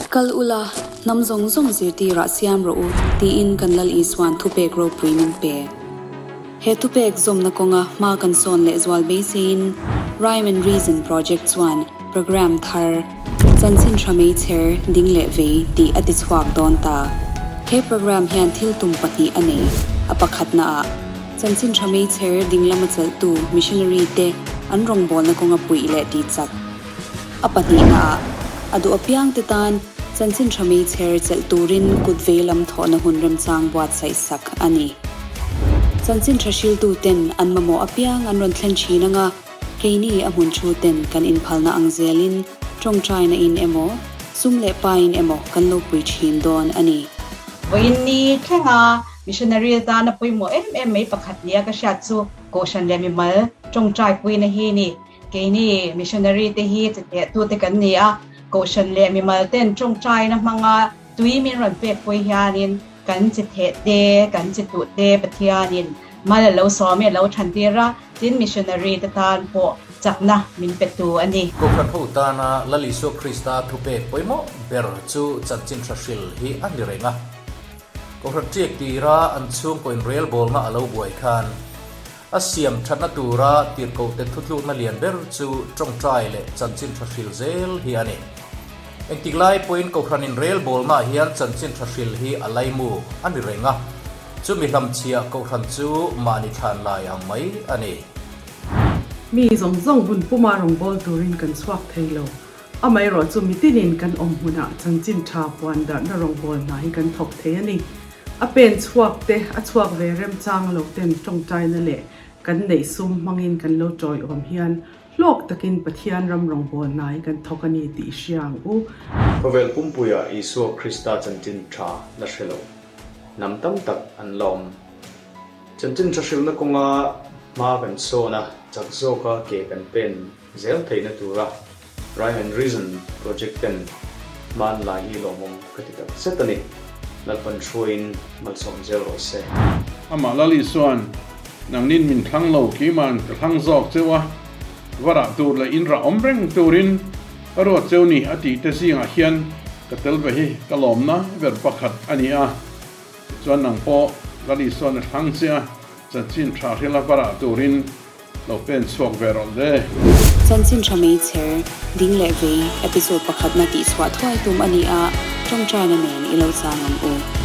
Kal ula, hnam zawng zawng zirtirah siam rawh u, tiin kan Lal Isua'n thupek ropui min pe. He thupek zawmna kawnga hma kan sawn leh zual beiseiin Rhyme and Reason Project chuan programme thar, Chanchin Tha Meichher Ding Leh Vei tih a ti chhuak dawn ta. He programme hian thil tum pahnih a nei, a pakhatnaah, Chanchin Tha Meichher ding lama chelhtu missionary te an rawngbawlna kawnga puih leh tih chak. A pahnihnaah, a duh apiangte tan Chanchin Tha Meichher chelh turin kut vei lam thawhna hun remchang buatsaih sak a ni. Chanchin Tha hriltuten an mamawh apiang an rawn thlen thin anga keini a hmun thu ten kan inphalna ang zelin tawngtaina in emaw, sum leh pain emaw kan lo pui thin dawn a ni. Vawiin ni thlenga missionary atana pawimawh em em mai pakhat nia ka hriat chu Kohhran leh mimal tawngtai puina hi ni. Keini missionary te hi chitehtu te kan ni a, Kohhran leh mimal ten tawngtaina hmanga tui min rawn pek pawih hianin kan chitheh te, kan chituh te Pathianin mal a lo sawm i a lo than tir a, tin missionary te tan pawh chakna min pe tu a ni. Kohhran ho tana Lal Isua Krista thupek pawimawh ber chu chanchin hra hril hi a ni reng a. Kohhran tiak tira an chhungkaw inrelbawlna a lo buai khan A siam thatna tura tirhkohte thutlukna lian ber chu tawngtai leh chanchin tha hril zel hi a ni. Engtik lai pawhin Kohhranin relbawlnaah hian chanchin tha hril hi a laimu a ni reng a, chumi hlamchhiah Kohhran chu mahni thlan lai ang mai a ni. Mi zawng zawng hun puma rawngbâwl tûrin kan chhuak thei lo. Amaherawh chu mitinin kan awm hmunah chanchin ṭha puan darhna rawngbâwl hna hi kan thawk thei a ni. A pen chhuak te, a chhuak ve remchang lo ten tawngtaina leh kan neih sum hmangin kan lo tawiawm hian hlawk takin Pathian ram rawngbâwl hna hi kan thawk a ni tih i hria ang u. Khawvel pumpuia Isua Krista chanchin tha la hre lo hnam tam tak an la awm. Chanchin tha hrilhna kawnga hma kan sawn a, chak zawka ke kan pen zel theihna tura Rhyme and Reason project ten hman lai hi lawmawm ka ti tak zet a ni. Lalpan hruaiin malsawm zel rawh se. Amah Lal Isuan, Nangnin min thlang lo, keima'n ka thlang zawk cheu a, va rah tur leh in rah awm reng turin ka ruat cheu ni a tih te zingah hian ka tel ve hi ka lawmna ber pakhat a ni a. Tichuan nang pawh Lal Isuan a thlang che a, chanchin tha hrila va rah turin Lo pen chhuak ve rawh le. Chanchin tha meichher, ding leh vei, episode pakhatna tihchhuah thuai tum a ni a, tawngtaina nen i lo chang ang u.